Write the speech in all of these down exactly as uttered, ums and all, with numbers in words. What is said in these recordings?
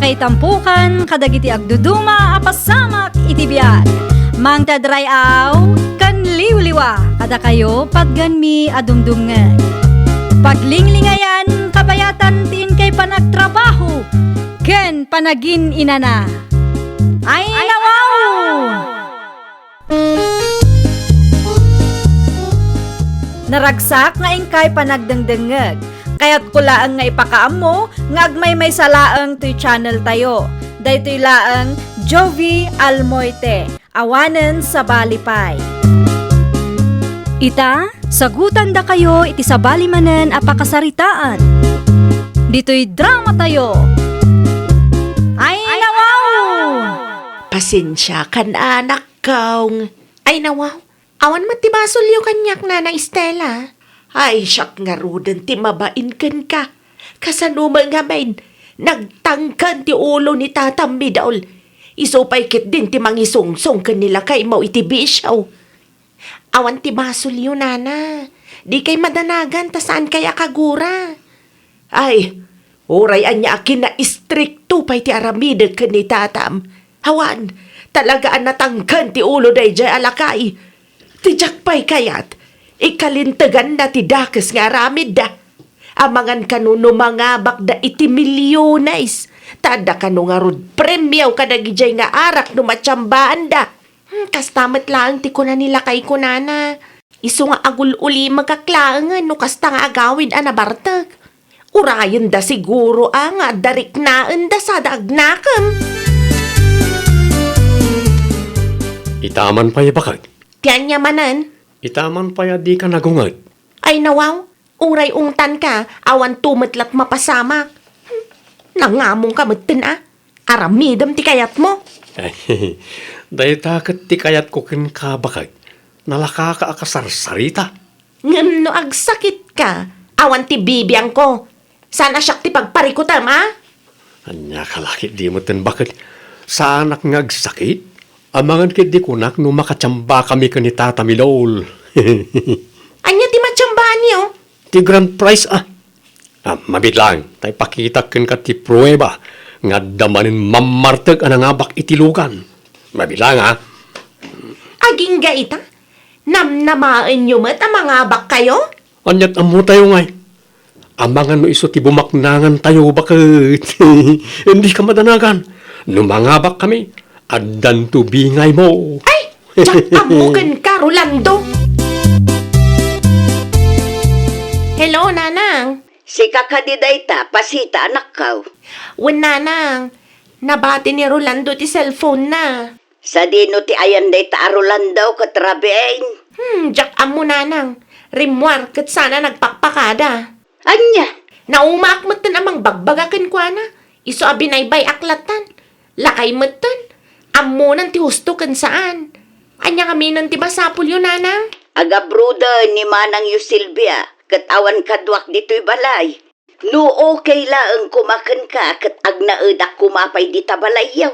Itampukan kadagiti agduduma a pasamak iti biag. Mangted ray-aw ken liwliwa kadakayo patgenmi a dumdumngeg. Paglinglingayan, kabayatan ti inkay panagtrabaho ken panagin-inana. Ay, nawaw! Naragsak nga inkay panagdengdengngeg. Kayatko laeng nga ipakaammo nga agmaymaysa laeng toy channel tayo. Daytoy laeng Jovie Almoite, awanen sabali pay. Ita, sagutandakayo iti sabali manen a pakasaritaan. Ditoy drama tayo. Ay, nawaw! Pasensiakan, anak. Kaung. Ay, nawaw. Awan met ti basolyo kaniak, Nana Estela. Ay, siak ngaruden ti mabain kenka. Kasano met ngamin, nagtangken ti ulo ni tatam, Midol. Isu pay ketdin ti mangisungsong ken ni lakaymo iti bisio. Awan ti basolyo, Nana. Dikay madanagan ta saankay a kagura. Ay, uray ania a kinaistrikto pay ti aramidek ken ni tatam. Awan, talaga a natangken ti ulo daydiay a lakay. Ti diak pay kayat, ikalinteganna ti dakes nga aramidda. Amangan kano no mangabakda iti milyones, ta adda kano ngarud premio kadagidiay nga arak no matiambaanda. Hmm, kasta met laeng ti kuna ni lakayko, Nana. Isu nga agul-ulimegak laengen no kasta nga agawid a nabartek. Urayenda siguro a nga adda riknaenda sada agnakem. Ita man pay, baket. Ti ania manen? Ita man pay a dika nagunged. Ay, nawaw. Uray ungtanka, awan to met la't mapasamak. Hmm, nangamongka metten a. Aramidem ti kayatmo. Ay, dayta ket ti kayatko kenka, baket. Nalakaka a kasarsarita. Ngem no agsakitka, awan ti bibiangko. Saan a siak ti pagparikutem, a? Ania ka la ketdi metten, baket? Saanak nga agsakit? Amangan ketdi kunak no makatiambakami ken ni Tata Midol. Ania ti matiambaanyo? Ti grand prize, a. A, mabiit laeng, ta ipakitak kenka ti prueba nga adda manen mammartek a nangabak iti lugan. Mabiit laeng, a. Agingga ita? Namnamaenyo met a mangabakkayo? Ania't ammotayo ngay? Amangan no isu ti bumaknangantayo, baket. Dika madanagan. No mangabakkami, addanto bingaymo. Ay, diak ammo kenka, Rolando. Hello, Nanang. Sika kadi dayta, Pasita, anakko? Wen, Nanang. Nabati ni Rolando ti cellphone-na. Sadino ti ayan dayta a Rolando ket Rabiin? Hmm, diak ammo, Nanang. Rimmuar ket saan a nagpakpakada. Ania? Naumaak metten a mangbagbaga kenkuana. Isu a binaybay-ak lattan. Lakay metten. Ammonan ti husto ken saan. Ania ngaminen ti masapulyo, Nanang? Agabroden ni manangyo Silvia, ket awan kaduak ditoy balay. No okay laeng koma kenka ket agnaedak koma pay dita balayyo.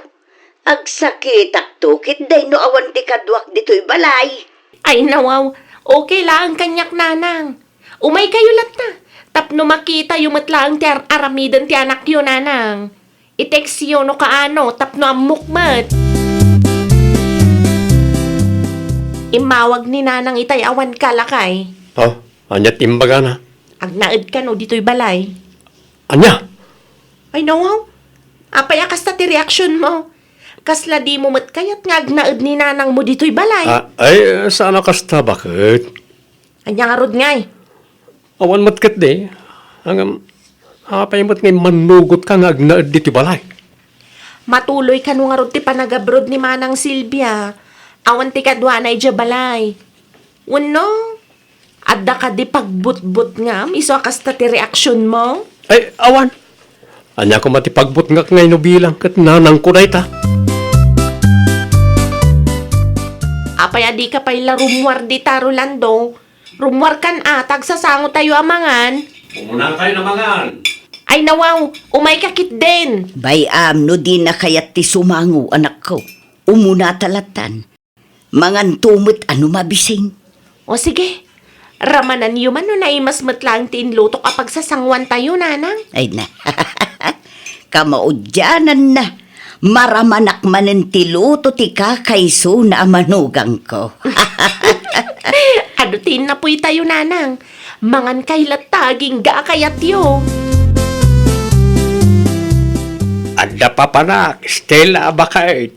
Agsakitakto ketdi no awan ti kaduak ditoy balay. Ay, nawaw, okay laeng kaniak, Nanang. Umaykayo latta, tapno makitayo met laeng ti ar-aramiden ti anakyo, Nanang. I-textyo no kaano, tapno ammok met. Immawag ni Nanang itay awan kalakay. Ha? Ania ti imbagana? Agnaed kano ditoy balay? Ania? Ay, nawaw. Apay a kasta ti reaksionmo? Kasla dimo met kayat nga agnaed ni nanangmo ditoy balay? Ah, ay, saan a kasta, baket? Ania ngarud ngay? Awan met ketdi. Ngem, apay met ngay mannugotka nga agnaed ditoy balay? Matuloy kano ngarud ti panagabroad ni Manang Silvia. Awan ti kaduana idiay balay. Wenno, adda kadi pagbutbutngam isu a kasta ti reaksionmo? Ay, awan. Ania koma ti pagbutngak ngay no bilang ket nanangko dayta? Apay a dika pay la rummuar dita, Rolando? Rummuarkan a, ta agsasangotayo a mangan. Umunatayon a mangan. Ay, nawaw, umayka ketdin. Bay-am no dina kayat ti sumango, anakko. Umunata lattan. Manganto met a no mabising. O sige, ramananyo man no naimas met laeng ti inlutok a pagsasangoantayo, nanang. Ay na. Kamaudiananna, maramanak manen ti luto ti kakaisuna a manugangko. Adu ti innapuytayo, nanang. Mangankay latta agingga a kayatyo. Adda papanak, Stella a baket.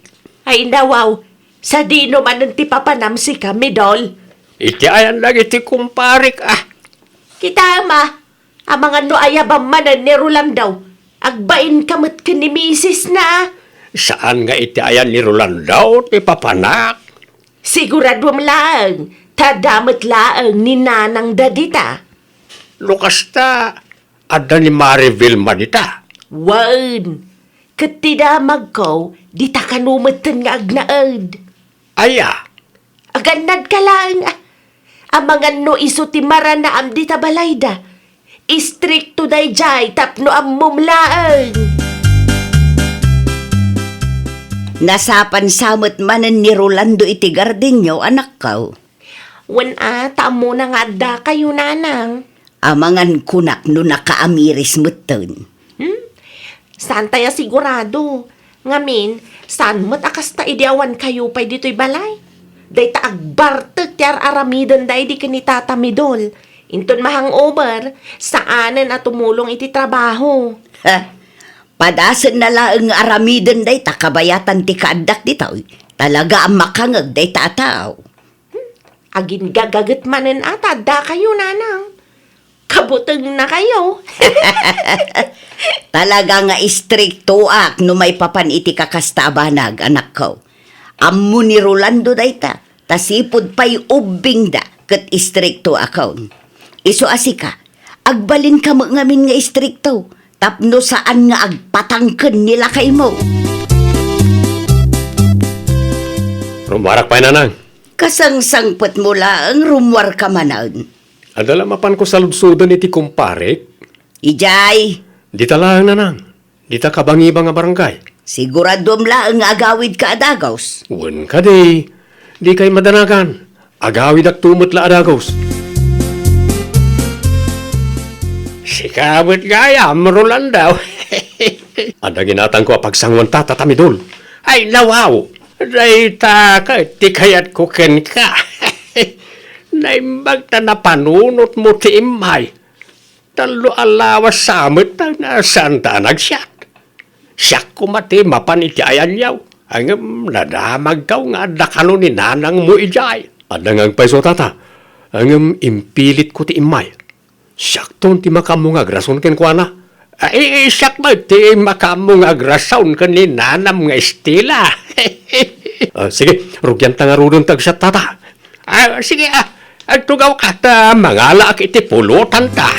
Ay, nawaw. Sadino manen ti papanam sika, Midol? Iti ayan dagiti kumparek, ah. Kitam, ah. Amangan no ayabam manen ni Rolando, agbainka met ken ni misisna. Saan nga iti ayan ni Rolando ti papanak? Siguraduam laeng, ta adda met laeng ni nanangda dita. No kasta, adda ni Maribel man ita. Wen, ket ti damagko, dita kano metten nga agnaed. Aya? Agannadka laeng, ah. Amangan no isu ti maranaam dita balayda. Istrikto daydiay tapno ammom laeng. Nasapan sa met manen ni Rolando iti gardenyo, anakko. Wen a, ta ammona nga addakayo, nanang. Amangan kunak no nakaamiris metten. Hmm? Saantay a sigurado. Ngamin, saan met a kasta idi awankayo pay ditoy balay? Dayta agbartek ti ar-aramidenda idi ken ni Tata Midol. Inton mahangover, saanen a tumulong iti trabaho. Ha? Padasenna laeng nga aramiden dayta kabayatan ti kaaddak ditoy. Talaga a makangeg dayta a tao. Hmm, aginggaga met manen a ta addakayo, nanang. Kabutengnakayo. Talaga nga istriktoak no maipapan iti kakasta a banag, anakko. Ammo ni Rolando dayta, ta sipud pay ubbingda ket istriktoakon. Isu a sika, agbalinka met ngamin nga istrikto, tapno saan nga agpatangken ni lakaymo. Rummuarak pay, nanang. Kasangsangpetmo laeng, rummuarka manen. Adda la mapanko saludsoden iti kumparek? Idiay. Dita laeng, nanang. Dita kabangibang a barangay. Siguraduam laeng nga agawidka a dagus. Wen kadi, dikay madanagan. Agawidakto met la a dagus. Sika met gayam, Rolando. Adda ginatangko a pagsanguanta, Tata Midol. Ay, nawaw! Dayta ket ti kayatko kenka. Naimbag ta napanunotmo ti immay. Tallo a lawas sa met ta saan ta a nagsiak. Siak koma ti mapan iti ayanyo, ngem nadamagko nga adda kano ni nanangmo idiay. Adda nga agpayso, Tata, ngem impilitko ti immay. Siakton ti makaammo nga agrason kenkuana. Ay, siak met ti makaammo nga agrason ken ni nanam nga Estela. Ah, sige, rugianta ngaruden ti agsiat, Tata. Ah, sige, ah. Agtugawka ta mangalaak iti pulotanta.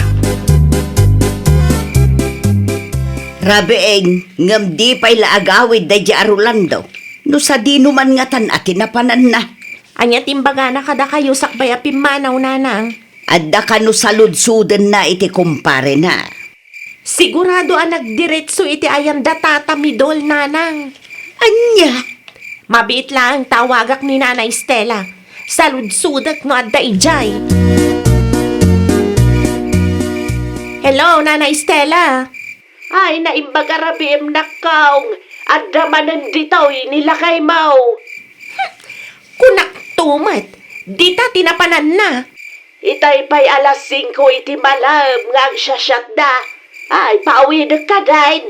Rabiin, ngem di pay la agawid daydi a Rolando. No sadino man ngatan a ti napananna? Ania ti imbagana kadakayo sakbay a pimmanaw, nanang? Adda kano saludsodenna iti kumparena. Sigurado a nagdiretso iti ayan da Tata Midol, nanang. Ania? Mabiit laeng tawagak ni Nana Estela. Saludsodek no adda idiay. Hello, Nana Estela. Ay, naimbag a rabiim, nakkaw. Adda manen ditoy ni lakaymo. Kunakto met, dita ti napananna. Itay pay alas singko iti malem nga agsiasiatda. Ay, paawidek kadin.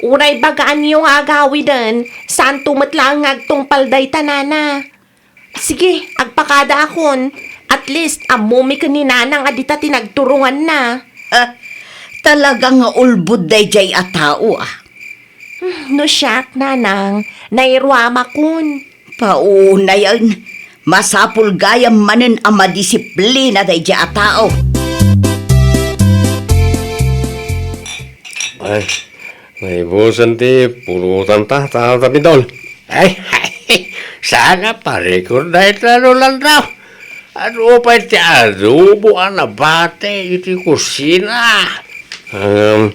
Uray bagaanyo nga agawiden, saanto met laeng nga agtungpal dayta, nana. Sige, agpakadaakon. At least, ammomi ken ni nanang a dita ti nagturonganna. Ah, talaga nga ulbod daydiay a tao, ah. Hmm, no siak, nanang, nairuamakon. Paunayen, masapul gayam manen a madisiplina daydiay a tao. Ay, naibusen ti pulotanta, Tata Midol. Ay, ay, saan a parikor dayta, Rolando? Adu pay ti adobo a nabati iti kusina. Ngem,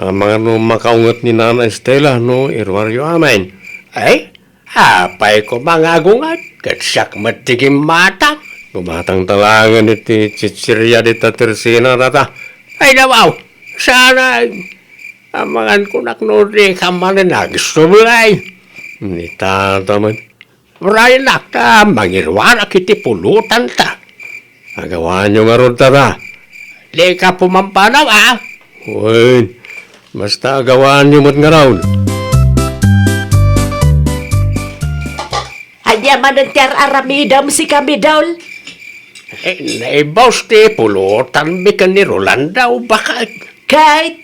amangan no makaunget ni Nana Estela no iruaryo amin. Ay, apay koma nga agunget, ket siak met ti gimmatang. Gumatang talaengen iti chichiria dita tersina, Tata. Ay, nawaw, saan a Amangan kunak no dika manen agsubli. Ni tata met. Urayenak ta mangiruarak iti pulotanta. Agawaanyo ngarud, tata. Dika pumampanaw, a? Wen, basta agawaanyo met ngarud. Ania manen ti ar-aramidem, sika, Midol? Eh, naibus ti pulotanmi ken ni Rolando, baket. Ket?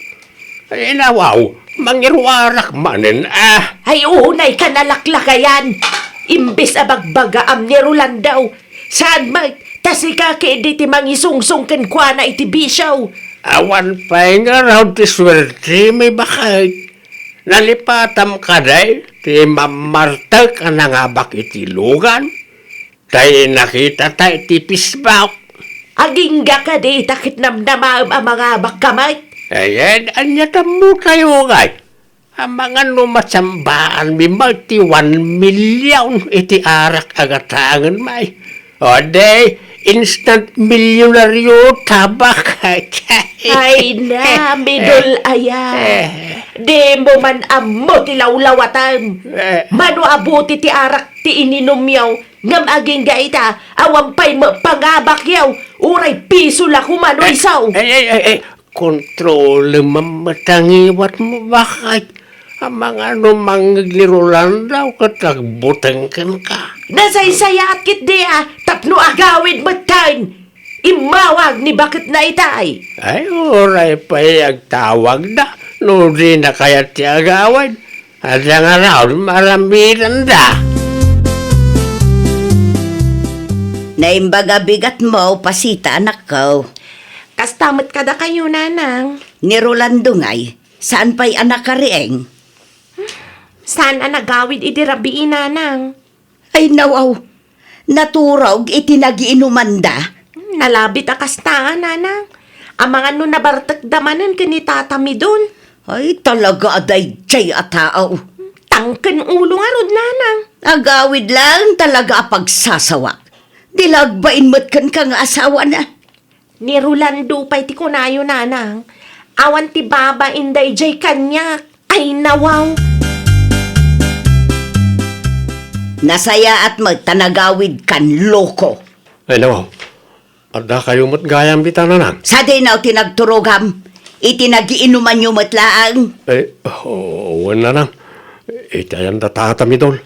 Eh, nawaw, mangiruarak manen, a. Ay, unay ka nalaklakayan. Imbes a bagbagaam ni Rolando, saan met, ta sika ketdi ti mangisungsong kenkuana iti bisio. Awan pay ngarud ti suertemi, baket. Nalipatam kadi ti mammartek a nangabak iti lugan, tay nakitata iti Facebook. Agingga kadi ta ket namnamaem a mangabakka met? Ayan, ania tammo tayo, ngay? Amangan no matsambaanmi met ti one million iti arak a gatangenmi. O, di, instant milyonaryo, tabak. Ay na, Midol aya. Eh. Dimo man ammo ti lawlawatem. Eh. Mano a buti ti arak ti ininumyo, ngem agingga ita, awan pay met pangabakyo, uray piso la koma no isu. Eh, eh, eh, eh, kontrolem met a ngiwatmo, baket. Amangan no mangngeg ni Rolando ket agbuteng kenka. Nasaysayaat ketdi a tapno agawid metten. Immawag ni baketna itay. Ay, uray pay agtawagda no dina kayat ti agawid. Adda ngarud, maramidenda. Naimbag a bigatmo, Pasita, anakko. Kasta met kadakayo, nanang. Ni Rolando ngay, saan pay a nakariing? Saan a nagawid idi rabii, nanang. Ay, nawaw. Naturog iti nagiinumanda. Nalabit a kasta, nanang. Amangan no nabartekda manen ken ni Tata Midol. Ay, talaga a daydiay a tao. Tangken ulo ngarud, nanang. Agawid laeng talaga a pagsasawak. Di la agbain met kenka nga asawana. Ni Rolando pay ti kunayo, nanang. Awan ti babain daydiay kaniak. Ay, nawaw. Nasayaat met ta nagawid kan loko. Ay, nawaw. Addakayo met gayam dita, nanang. Sadino ti nagturogam iti nagiinumanyo met laeng? Eh, o-, wen, nanang. Iti ayan da Tata Midol.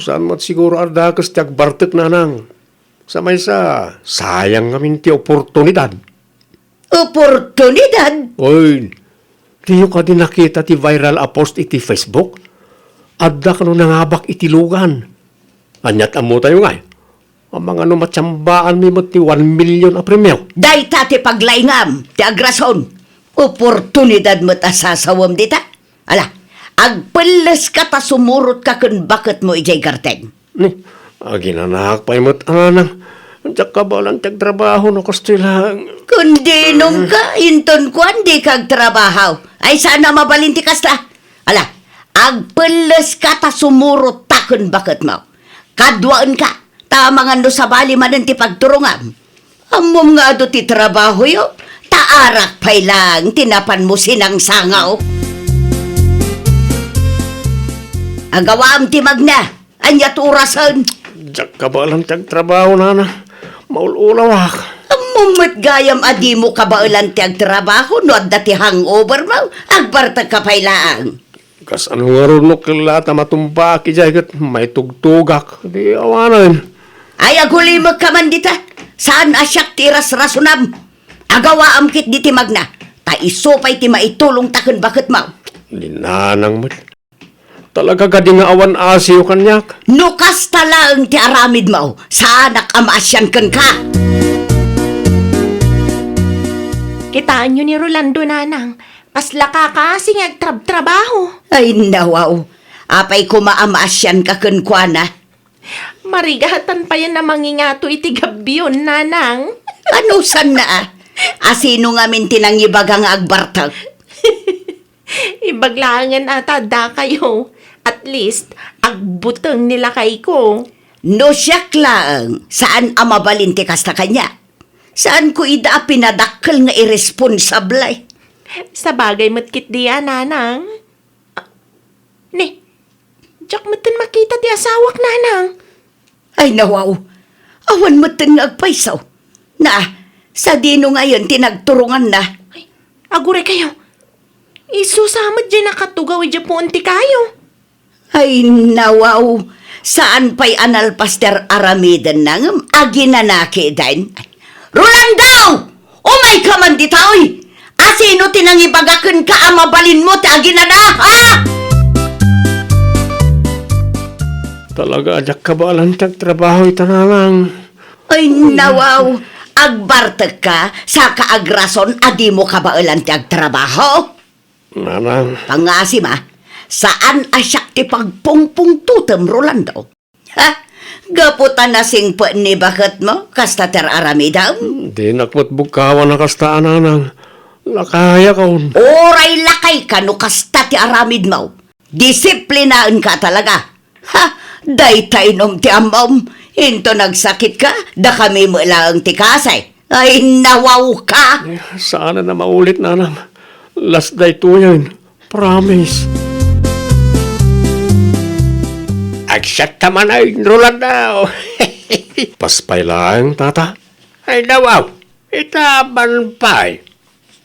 Saan met siguro a dakes ti agbartek, nanang. Sa maysa, sayang ngamin ti oportunidad. Oportunidad? Oy, diyo kadi nakita ti viral a post iti Facebook? Adda kano nangabak iti lugan. Aniat ammo tayo ngay? Amangan no matsambaanmi met ti one million a premio. Dayta ti paglaingam, ti agrason. Oportunidad met a sasawem dita. Ala, agpelleska ta sumurotka ken baketmo idiay garten. Ni, aginanaak pay met, nanang. Diak kabaelan ti agtrabaho no kastoy laeng. Kun dinongka, inton kuan dika agtrabaho. Ay, saan a mabalin ti kasta. Ala, agpelleska ta sumurotka ken baketmo. Kaduaenka, ta amangan no sabali manen ti pagturongam. Ammom nga adu ti trabahoyo, ta arak pay laeng ti napanmo sinangsangaw. Agawaam ti magna, ania ti orasen? Diak kabaelan ti agtrabaho, nana. Maul-ulawak. Ammom met gayam a dimo kabaelan ti agtrabaho no adda ti hangovermo, agbartekka pay laeng. Kasano ngarud no kella ta matumbaak idiay ket maitugtugak? Di awanen. Ay, agulimekka man dita. Saan a siak ti irasrasonam. Agawaam ketdi ti magna. Ta isu pay ti maitulongta ken baketmo. Ni nanang met. Talaga kadi nga awan asiyo kaniak? No kasta laeng ti aramidmo, saanak a maasian kenka. Kitaenyo ni Rolando, nanang. Kasla kakaasi nga agtrabtrabaho. Ay, nawaw. Apay koma a maasianka kenkuana? Marigatan payen a mangingato iti gabbion, nanang. Ano sanna a? Asino ngamin ti nangibaga nga agbartek? Ibag laengen a ta dakayo. At least, agbuteng ni lakayko. No siak laeng, saan a mabalin ti kasta kaniak? Saanko ida a pinadakkel nga irresponsable? Sabagay met ketdi a, nanang. Ah, ne, diak metten makita ti asawak, nanang. Ay, nawaw. Awan metten nga agpayso. Na, sadino ngayon ti nagturonganna? Ay, aguraykayo. Isu sa met diay nakatugaw idiay puon ti kayo. Ay, nawaw. Saan pay a nalpas ti ar-aramidenna ngem aginana ketdin. Rolando! Umayka man ditoy! Asino ti nangibaga kenka a mabalinmo ti aginana, ha? Talaga a diak kabaelan ti agtrabaho ita, nanang. Ay, nawaw. Agbartekka, saka agrason a dimo kabaelan ti agtrabaho? Nanang. Pangasim a, saan a siak ti pagpungpungtotem, Rolando. Ha? Gapu ta nasingpet ni baketmo, kasta ti ar-aramidem? Dinak met bugkawan a kasta a, nanang. Lakayakon. Uray lakayka no kasta ti aramidmo. Disiplinaenka talaga. Ha? Dayta inum ti ammom. Inton agsakitka, dakami met laeng ti kaasi. Ay, nawawka! Eh, saan a maulit, nanang. Last daytoyen. Promise. Agsiatta manen, Rolando. Paspay laeng, tata. Ay, nawaw. Ita man pay.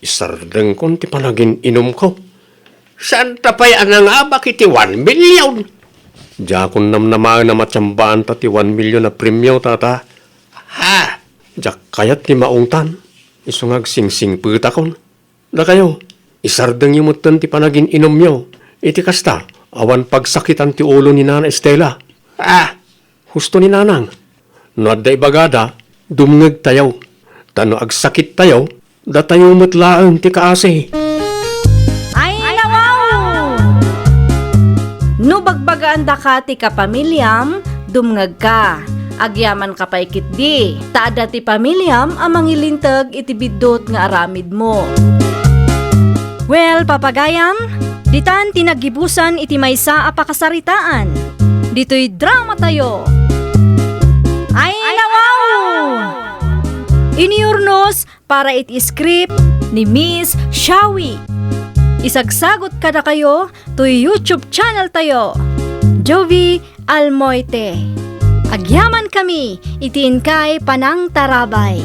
Isardengkon ti panagin-inumko. Saanta pay a nangabak iti one million? Diakon namnamaen a matiambaanta ti one million a premio, tata. Ha? Diak kayat ti maungtan. Isu nga agsingsingpetakon. Dakayo, isardengyo metten ti panagin-inumyo. Iti kasta, awan pagsakitan ti ulo ni Nana Estela. Ah, husto ni Nanang. No adda ibagada, dumngegtayo. Ta no agsakittayo, datayo met laeng ti kaasi. Ay, nawaw! No bagbagaandaka ti kapamiliam, dumngegka. Agyamanka pay ketdi, ta adda ti pamiliam a mangilinteg iti biddut nga aramidmo. Well, papagayam, ditan ti naggibusan iti maysa a pakasaritaan. Ditoy dramatayo. Ay, nawaw! Iniurnos para iti script ni Miss Shawi. Isagsagut kadakayo toy YouTube channel tayo, Jovie Almoite. Agyamankami iti inkay panangtarabay.